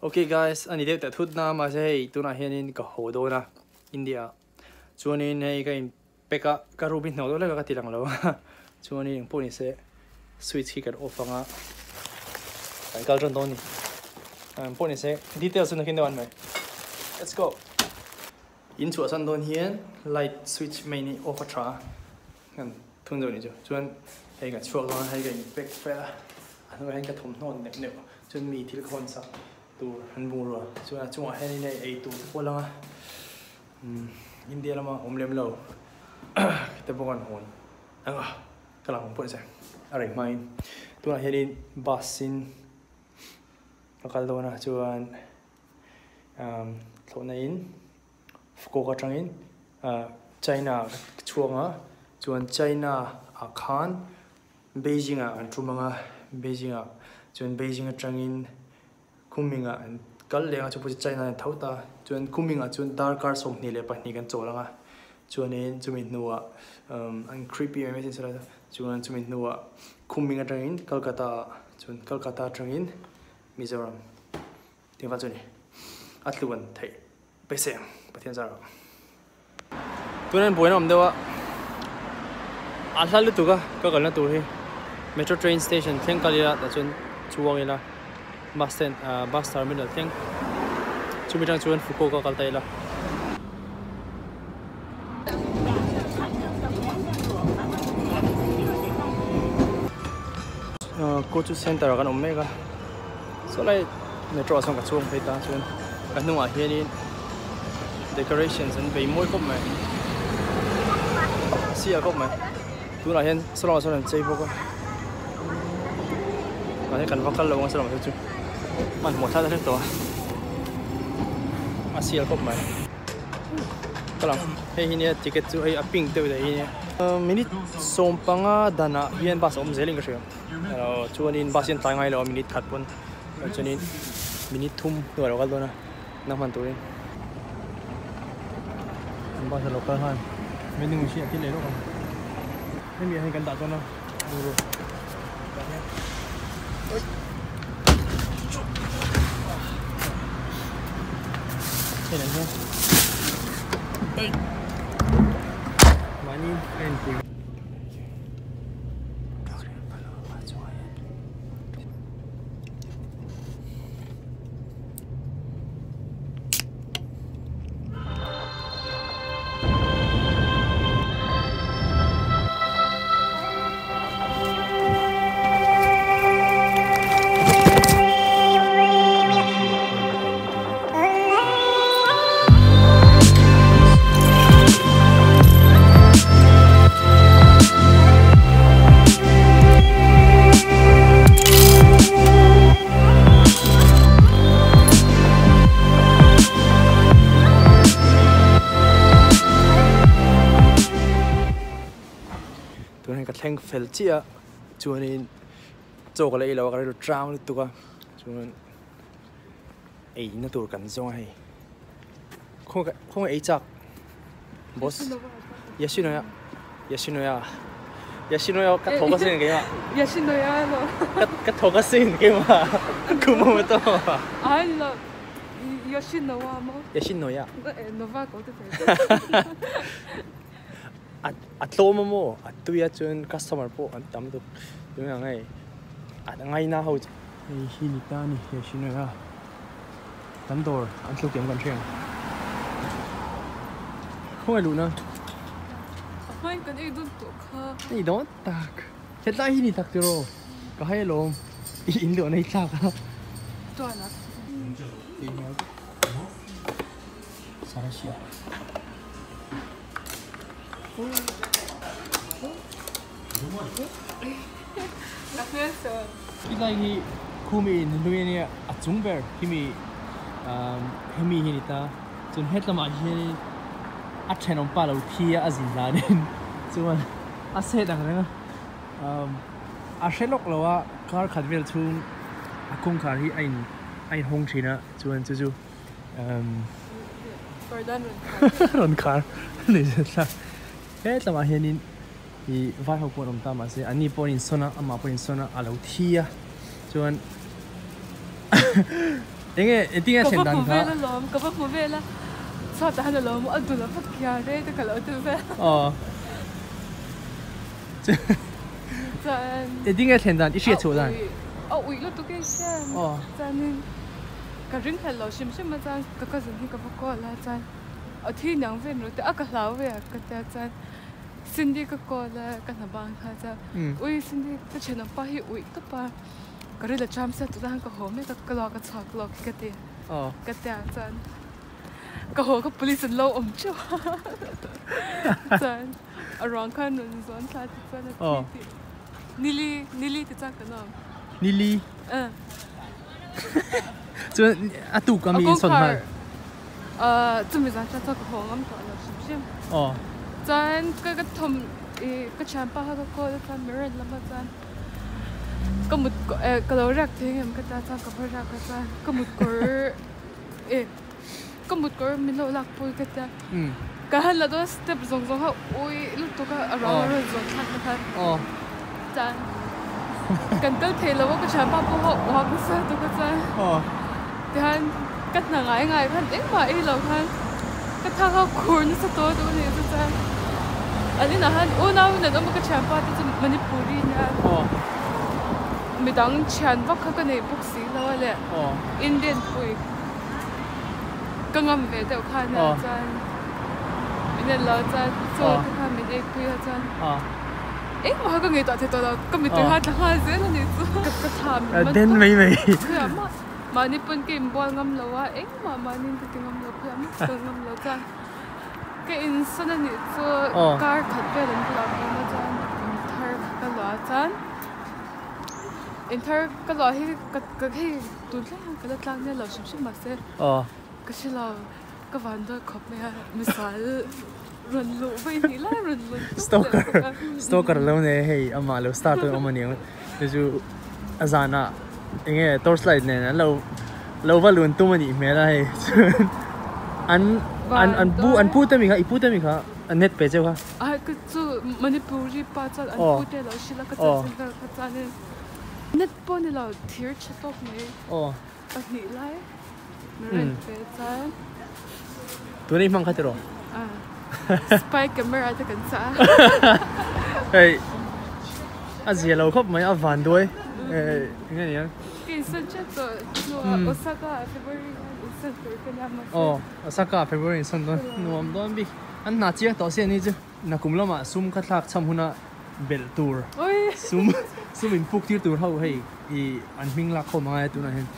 Ok guys, ani deuh ta thut na mahse hei tunah hianin ka haw dawn a India ah chuanin hei ka in pack a ka room hi hnawh deuh hlek a ka ti lang lo a chuanin engpawh ni se switch khi kan off anga kan kal tan dawn a ni engpawh ni se details chu nakin deuh an mai let's go. In chhuahsan dawn hian light switch main hi off a tha a kan thun zawh nih chu chuan hei kan chhuak dawn a hei ka in pack fel a a hnuaiah hian ka thawmhnaw neuh neuh chuan mi thil khawn sak tur an bungrua chuan a chungah hianin hei ei tur te pawh a lang a umm India lama awm lem lo te pawh kan hawn ang a ka lang pawh ni se a rei hmain tunah hianin bus in a kal dawn a chuan umm thlawhna in Fukuoka atangin China ka chhuak a chuan China ah khan Beijing ah an tum ang a Beijing ah chuan Beijing atangin Kunming ah an kal leh ang a chupawh chu China an tho ta chuan Kunming ah chuan darkar 22 kan chawl ang a chuanin chumi hnuah an creepy mai mai sin sawi lai chuan chumi hnuah Kunming atangin Kolkata ah chuan Kolkata atangin Mizoram Tin va chu ni a tluan theih beisei ang Pathian zar ah. Tuna in buaina awm deuh a, a hla lutuk a ka kalna tur hi metro train station thleng kal ila tah chuan chuang ila bus stand ah bus terminal thleng chumi tang chuan Fukuoka kal ta ila. Kochu center ah kan awm mek a saw lai metro ah sawn ka chhung phei ta chuan ka hnungah hianin decorations an bei mawi khawp mai a sial khawp mai tunah hian saw lamah sawn an chei bawk a mahse kan va kal lo ang saw lamah sawn chu hmanhmawh thlak hlek tawh a a sial khawp mai. Ka lang hei hi nia ticket chu hei a pink deuh daih hi nia minute 15 danah hian bus a awm zelin ka hria chuanin bus hian tlai ngai lo a minute khat pawn chuanin minute thum hnuah a lo kal dawn a nang hman turin bus a lo kal nghal vending machine a thil leh lawk ang hemi ah hian kan dah dawn a bungrua tah hian Mahni a inpui. Tunah hian ka thleng fel chiah a chuanin chaw ka la ei lo a ka rilru tang lutuk a chuan ei na tur kan zawng a hei khawngaih ei chak boss Yashinoya Yashinoya Yashinoya ka tho ka sin keimah Yashinoya lo ka tho ka sin keimah Kumamoto I love Yoshinoya mo Yashinoya Nova ko te A tlawm a maw? A tui a chuan customer pawh an tam tuk. Tunah ang hei a ngaina ho chu. Hei hi ni ta a ni he hrinawih a kan dawr an tluk em kan hria ang. Khawngaih luhna. A hmain kan ei dawn tawh kha. Ei dawn tak. Hetlai hi ni tak tiraw? Ka hai alawm. I in luahna hi thlak a. Chuan a. Sarashia. Khilai hi khumi in hlui ania a chung ber khimi hemi hi a ni ta chuan hetlamah hianin a thenawm pa lo thi a a zin danin chuan a set ang reng a a hre lawk lo a kar khat vel chhung a kawngkhar hi a in a inhawng thin a chuan chu chu. Rawn khar ni zet la hetlamah hianin ih vai ho pawh an awm ta mahse an ni pawh an insawn a amah pawh a insawn a a lo thi a chuan Enge engtin nge Ka thlen va dan hmu kha? vel alawm, ka va hmu vel a, chhuatah hian a lo awm a, a dul a va kiar e te ka lo ti vel. Aw. Chuan. Engtin nge thlen dan i hriat chhuah dan? A uih, a uih lutuk e hriat. Aw. Chuanin ka ring hlel lo hrim hrim a chuan ka cousin hi ka va call a chuan a thi niang vel rawh te a ka hlau ve a ka tia chuan Cindy ka call a ka hna bang kha chuan ui Cindy ka thenawmpa hi uih tawp a. Ka ri la cham sia tunah hian ka haw mek a ka lak a chhuak lawk hi ka ti ka tia chuan ka haw kha police an lo awm teuh a chuan a ruang khan rawn zawn thla ti chuan a thi tih nili nili ti chuan kan awm nili chuan a tuk ami in sawn nghal chumi zan chuan ka haw ngam tawh lo hrim hrim chuan ka ka thawm ka thianpa kha ka call a chuan min rawn lam a chuan. Ka mut eh ka lo riak thei ngem ka tia chuan ka va riak a chuan ka mut kawr eh ka mut kawr min lo lak pui ka tia ka han la dawn step zawng zawng kha ui lutuk a a ruang a rawn zawn thlak na khan chuan kan kal thei lo a ka thianpa pawh kha uak nasa lutuk a chuan tihian ka hna ngai ngai khan engmah ei lo khan ka thak a khur nasa tawh duh a nih chu chuan an inah khan unau in an awm a ka thianpa te chu Manipuri nia midang thian vak kha ka nei bawk si lo a le Indian pui ka ngam ve deuh kha nia chuan min en lo chuan chaw te kha min ei pui a chuan engmah kha ka ngaihtuah thei tawh lo ka mittui kha a tla nghal zel a nih chu ka thla min man tawp. Mahni pawn ka inbual ngam lo a, engmah mahni in ka ti ngam lo phei a, ka kal ngam lo chuan ka insawn a nih chu kar khat vel an bulah ka awm a chuan in thar kha ka luah a chuan in thar ka luah hi ka ka hei tun thleng hian ka la tlang nel lo hrim hrim mahse ka hre lo ka van dawi khawp mai a misual rawn luh vawi hnih lai rawn luh Stalker stalker lo nei hei amah lo star tur awm a niang chu chu a zanah eng nge torch light nen an lo lo va lun tum a nih hmel a hei chuan an an an pu an pu te mi kha i pu te mi kha an net pe cheu kha. Ai ka chu Manipuri pa chuan an pu te lo hrilh a ka chanchin vel kha chuanin net pawh ni lo thir tha tawk mai pahnih lai mi rawn pe chuan. Tuna i hmang kha tiraw? Spy camera te kan chah a. Hei a zia lo khawp mai a van duai eng nge ni ang. Ka insawn tep tawh hnuah Osaka ah February khan insawn tur ka nia mahse. Aw Osaka ah February insawn dawn nuam dawn bik an hna chiang tawh si ani chu nakum lamah sum kha thlak cham huna belh tur sum sum in puk tir tur ho hei i an hming lak khawm angai a tunah hian.